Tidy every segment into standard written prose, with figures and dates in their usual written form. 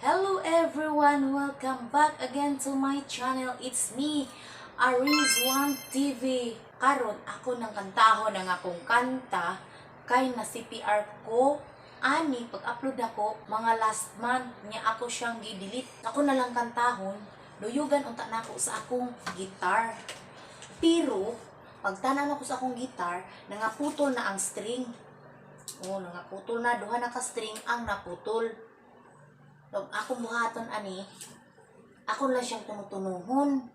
Hello everyone! Welcome back again to my channel. It's me, Aris One TV. Karon ako nang kantahon ang akong kanta kay na CPR ko ani pag-upload ako mga last month niya ako siyang gi-delete. Ako na lang kantahon, luyugan unta nako sa akong guitar. Pero pagtanan ako sa akong guitar, nangaputol na ang string. Oh, nangaputol na, duha na ka string ang naputol. Pag ako buhaton ani, ako lang siyang tumutunuhon.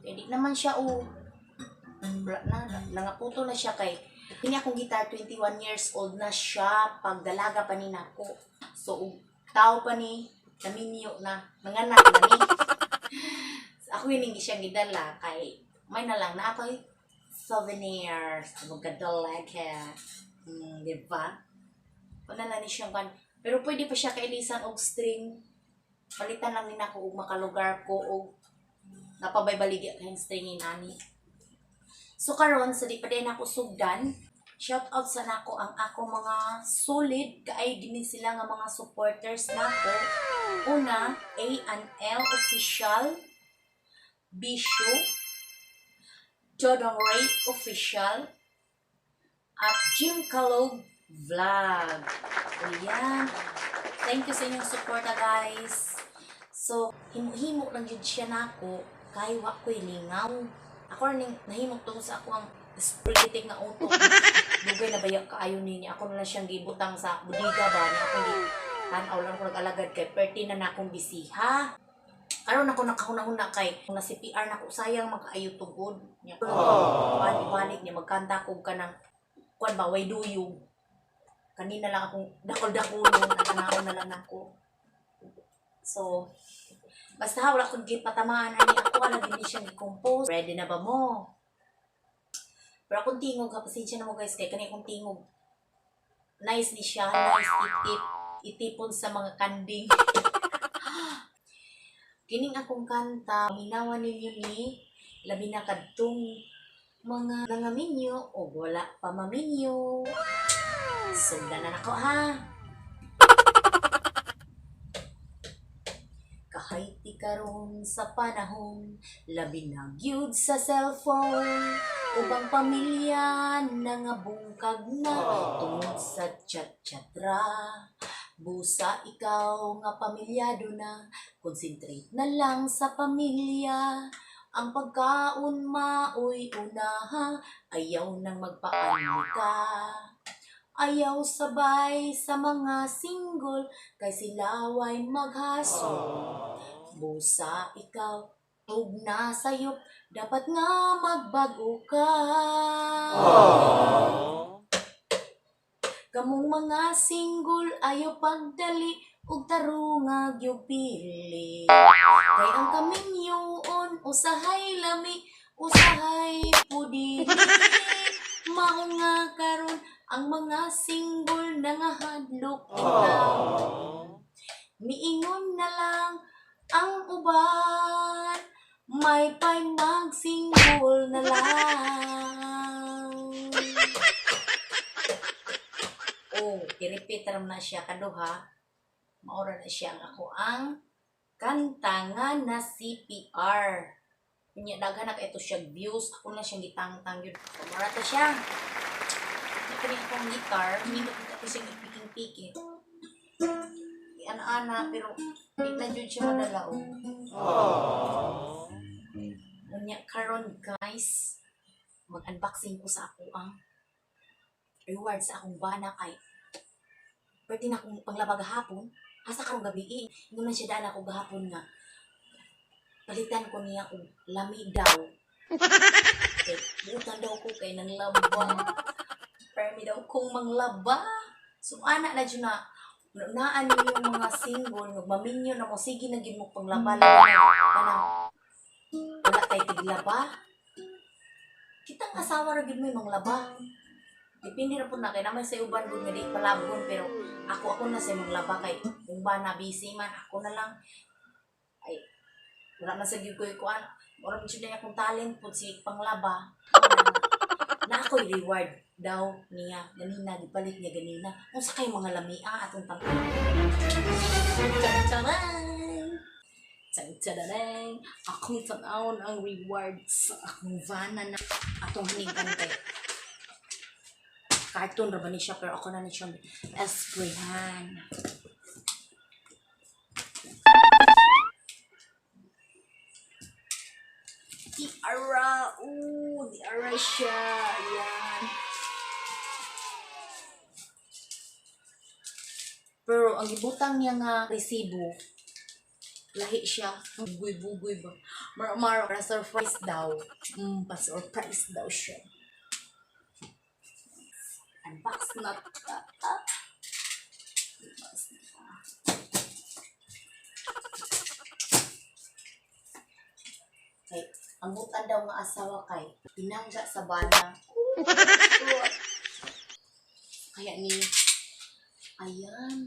Eh, di naman siya o. Wala na, nangaputol na siya kay kini akong guitar, 21 years old na siya pagdalaga pa ni nako. So og tao pa ni naminyo na, nanganak na ni. So, ako yun hindi siya gidala kay may na lang na ako'y souvenirs magkadalaga. Di ba? Wala na ni siyang kan. Pero pwede pa siya kailisan og string. Palitan lang ni nako og makalugar ko og napabay-baligya kayong string nani. So karon sa di pa din ako sugdan, shout out sa nako ang ako mga solid kaay gini sila nga mga supporters nako. Una, A&L Official, Bisho, Dodong Ray Official, at Jim Kalog Vlog. Ayan. Thank you sa inyong suporta, guys. So, himo-himo lang jud siya nako kay wa ko'y lingaw. Ako ning nahimo tungod sa ako ang sprigitik nga utok. Dugay na baya kaayo niya. Ako na lang siyang gibutang sa budiga ba niya akong gi tan-aw lang ko nag-alagad kay perti na na akong bisiha. Karon ako nakahuna-huna kay kung na CPR na ko, sayang makaayo tugod. Nya balik niya magkanta ko kanang kuan ba, way duyog. Kanina lang akong dakol-dakolon, natanaon na lang ako. So, basta wala akong gipatamaan ani, ako lang din siyang gi-compose. Ready na ba mo? Pero akong tingog ha, pasensya na mo guys, kay kani akong tingog. Nice ni siya, nice itip, itipon sa mga kanding. Kining akong kanta, minawan ninyo ni, labi na kadtong mga nangaminyo o wala pa maminyo. Sundan na nako ha. Kahayti karon sa panahon, labi na gyud sa cellphone. Ubang pamilya nangabungkag na tungod sa chat-chat ra. Busa ikaw nga pamilyado na, concentrate na lang sa pamilya. Ang pagkaon maoy unaha, ayaw nang magpaano ka. Ayaw sabay sa mga single, kay sila way maghasol. Busa ikaw, ug nasayop, dapat nga magbago ka. Kamong mga single, ayaw pagdali, ug tarungag yung pili. Kay ang kaminyoon, usahay lami, usahay pudili. Mao nga karon ang mga single nangahadlok ikaw. Miingon na lang ang uban, may pay mag-single na lang. Oh, i-repeat ram na siya kaduha. Maura na siya ang ako ang kanta nga na CPR. Unya daghan na kay ito siya views. Ako na siyang gitangtang yun. So, mura to siya. Ito kani akong guitar. Nindot ko siyang ipiking-piking. Ana-ana, pero di na jud siya madala. Oh. Unya karon guys, mag-unboxing ko sa ako ang reward sa akong bana kay pwede na akong panglaba gahapon. Asa karong gabi eh. Ingon man siya daan ako gahapon nga palitan ko niya og lami daw. Kay butan daw ko kay nanglaba. Permi daw kong manglaba. So ana na jud na naan ninyo mga single nga maminyo na mo, sige na gid mo panglaba laba kanang wala tay tiglaba. Kitang asawa ra gid mo yung manglaba. Depende ra pud na kay naman sa uban gud nga di palabgon, pero ako ako na sa manglaba kay kung ba na busy man ako na lang ay wala man sa gyud ko kuan. Mura man jud na akong talent pud si panglaba. Na ako'y reward. daw niya ganina, gipalit niya ganina. Unsa kay mga lamia atong tan. Tcharan! Tcharan! Akong tan-awon ang reward sa akong bana na atong hinigtan kay cartoon ra ba ni siya, pero ako na ni siya esprehan. Di ara, ooh, di ara siya. Ayan. Pero ang gibutang niya nga resibo, lahi siya. Bugoy-bugoy ba? Mar mar surprise daw. Pa-surprise daw siya. Unbox na ta. Unbox na ta. Kay, ang butan daw nga asawa kay, pinangga sa bana. Kaya ni, ayan.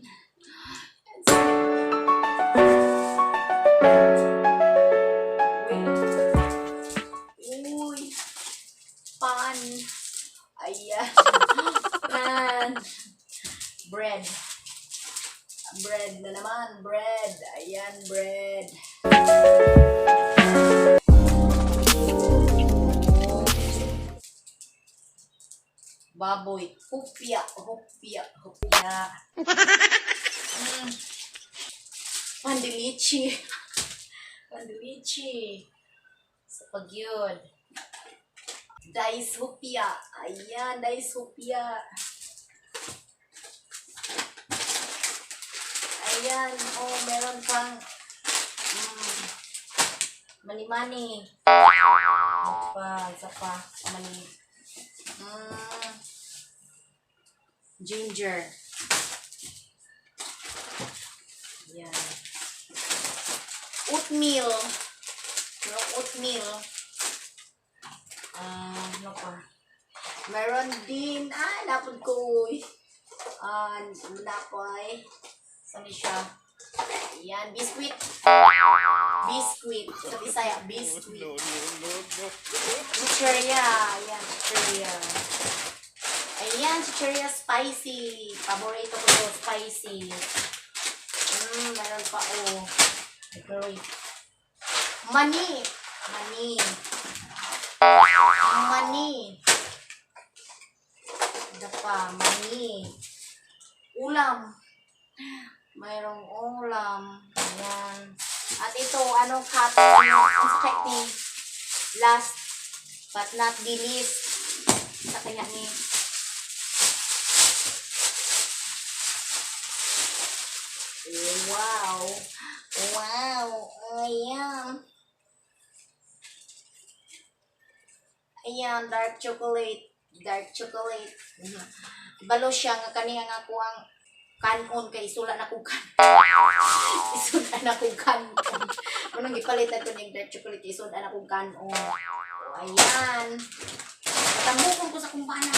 Wait. Uy. Pan. Ayan. Pan. Bread. Bread na naman. Bread. Ayan, bread. Baboy. Hupya. Hupya. Hupya. Pandilichi. Pandilichi. Sa pagyud. Dice hupya. Ayan, dice hupya. Ayan, oh, meron pang mani-mani. Ano pa, isa pa, mani. Ginger. Ayan. Oatmeal. Merong oatmeal. Ah, ano pa? Meron din, napod ko, uy. Ah, napoy. Saan siya? Ayan, biscuit. Biscuit. Sa Bisaya, biscuit. No, no. Chicheria. Ayan, chicheria. Ayan, chicheria spicy. Paborito ko to, spicy. Meron pa, oh. Great. Mani. Mani. Mani. Ito pa, mani. Ulam. Mayroong ulam. Ayan. At ito, anong cut? Ano, ang sakit ni last but not the least. Sa kanya ni wow. Wow. Ayan. Ayan, dark chocolate. Dark chocolate. Balo siya nga kaniya nga kuang kanon kay isula na kong kan. Isula na kong kanon. Unang gipalitan ko ning dark chocolate, isula na kong kanon. O, ayan. Patambukon ko sa kumpana.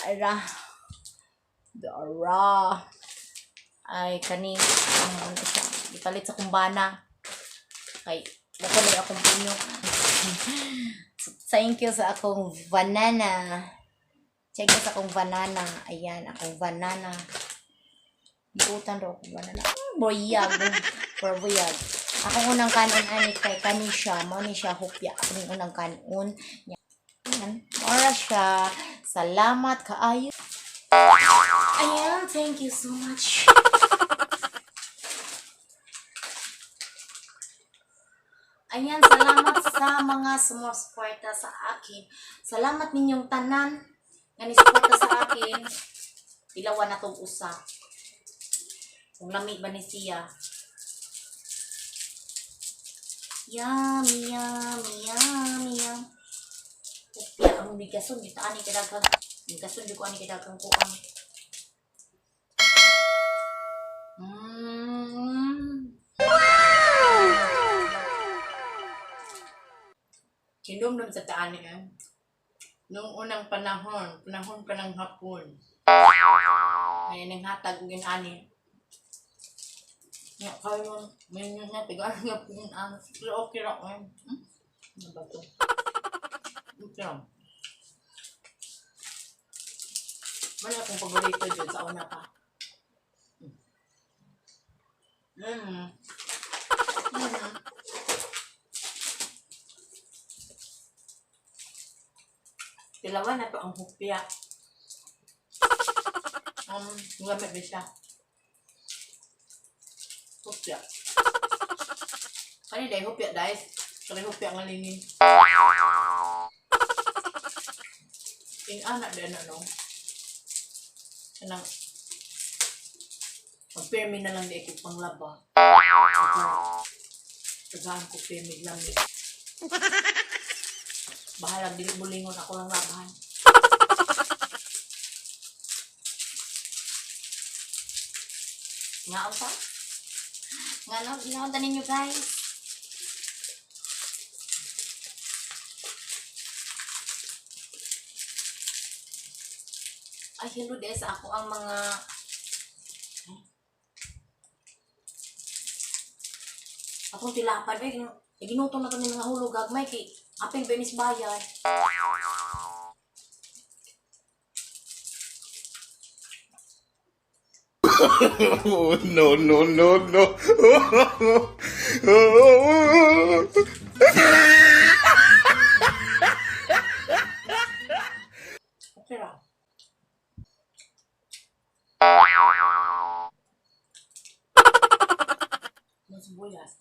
Ara. Ara. Ay, kani. Ano siya. Gipalit sa kumbana. Kay, dako na akong punyo. Thank you sa akong banana. Thank you sa akong banana. Ayan, akong banana. Giutan daw akong banana. Boyag. For buyag. Akong unang kanon ani kay kani siya. Mao ni siya hupya. Akong unang kanon. Ayan. Ora siya. Salamat kaayo. Ayan, thank you so much. Ayan, salamat sa mga sumusuporta sa akin. Salamat ninyong tanan nga nisuporta sa akin. Tilawan na tong usa. Kung lami ba ni siya. Yummy, yummy, yummy, yummy. Upya ang bigason, di ta ani kadaghang. Bigason, di ko ani kadaghang kuang. Kinumdum sa taan niya. Noong unang panahon, panahon pa ng hapon. May nanghatag og ani. Nga kayo, may nyo na, tigaan nga po yun ang, pero okay ra ko. Ano ba to? Ito. Wala akong paborito dyan sa una pa. Mm. Mm. Tilawan na to ang hupya. Gamit ba siya? Hupya. Kani dahil hupya guys. Kani hupya nga lingin. Ing anak din ano. Kanang magpirmi na lang di ko panglaba. Tagaan ko pirmi lamig. Bahala dili bulingon ako lang labahan. Nga unsa? Nga no, ginaunta ninyo guys. Ay, hello des. Ako ang mga akong tilapan. Ay, ginuto na kami mga hulog. Gagmay, kay apil benis bayan. Oh, no, no, no, no. Okay ra. Mas sibuyas.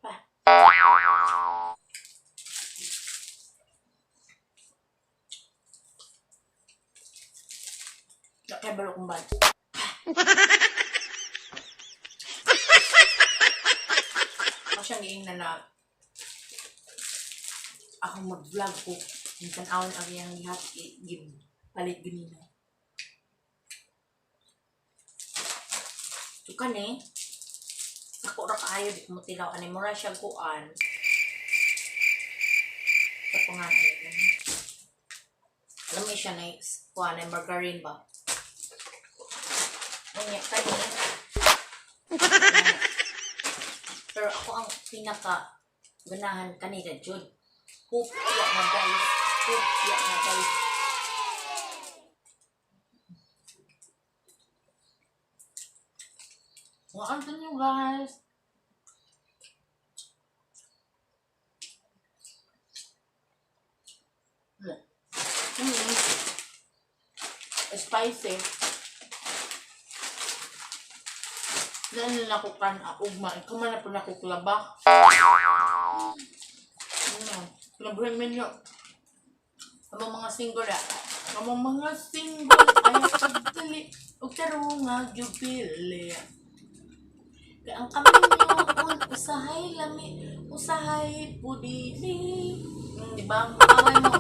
Pa. Kaya balok kong bad. Ako siyang giingnan na ako mag-vlog ko. Minsan awon ang iyang lihat palit ganina. So kani, ako ra kaayo di ko motilaw ani mura siya kuan. Sa pangalan. Alam mo siya na kuan ay margarine ba? Unya kani. Pero ako ang pinaka ganahan kanila jud. Hupya na guys. Hupya na guys. Waan sa inyo guys. Mm. Spicy. Nan na ko kan ugma. Ikaw man na po na ko klaba. Mm. Klabuhin minyo. Among mga single ah. Among mga single ay pagdali. Og tarunga gyud. Kay ang kaminyoon usahay lami, usahay pudili. Di ba? Makaway mo.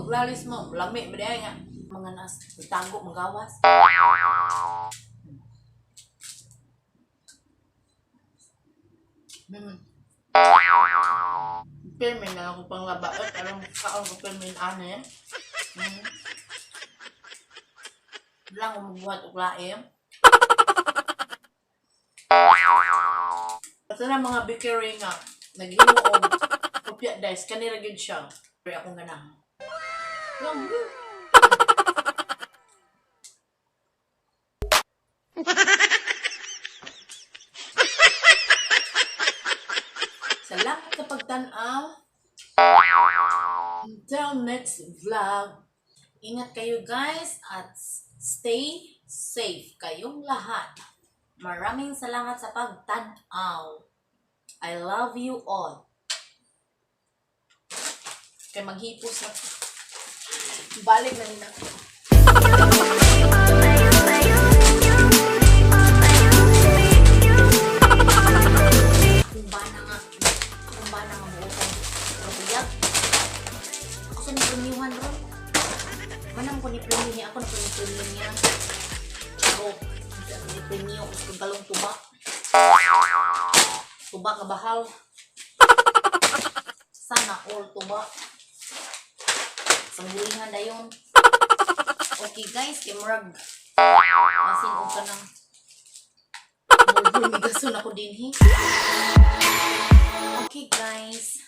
Maglalis mo. Lami. Ba di ay nga. Mga nas tago magawas. Mm. Pirmi na ako pang labaot. Alam kaon ko pirmi ane. Mm. Lang umubuhat og laim. Ito na mga bakery nga. Naghimo og kopya dice. Kanira gyud siya. Pero akong ganahan. Lang. Salamat sa pagtan-aw. Until next vlog. Ingat kayo guys at stay safe kayong lahat. Maraming salamat sa pagtan-aw. I love you all. Kay maghipos na. Balik na nila. Kung ba na nga buotan. Pero biyag. Ako sa ni-premiuhan ron. Manam ko ni premium niya. Ako na ko ni premium niya. Pero, ni premium ko sa galong tuba. Tuba nga bahal. Sana all tuba. Sanggulingan dayon. Okay guys, kay murag asin og kanang mulbul migason ako dinhi. Okay guys.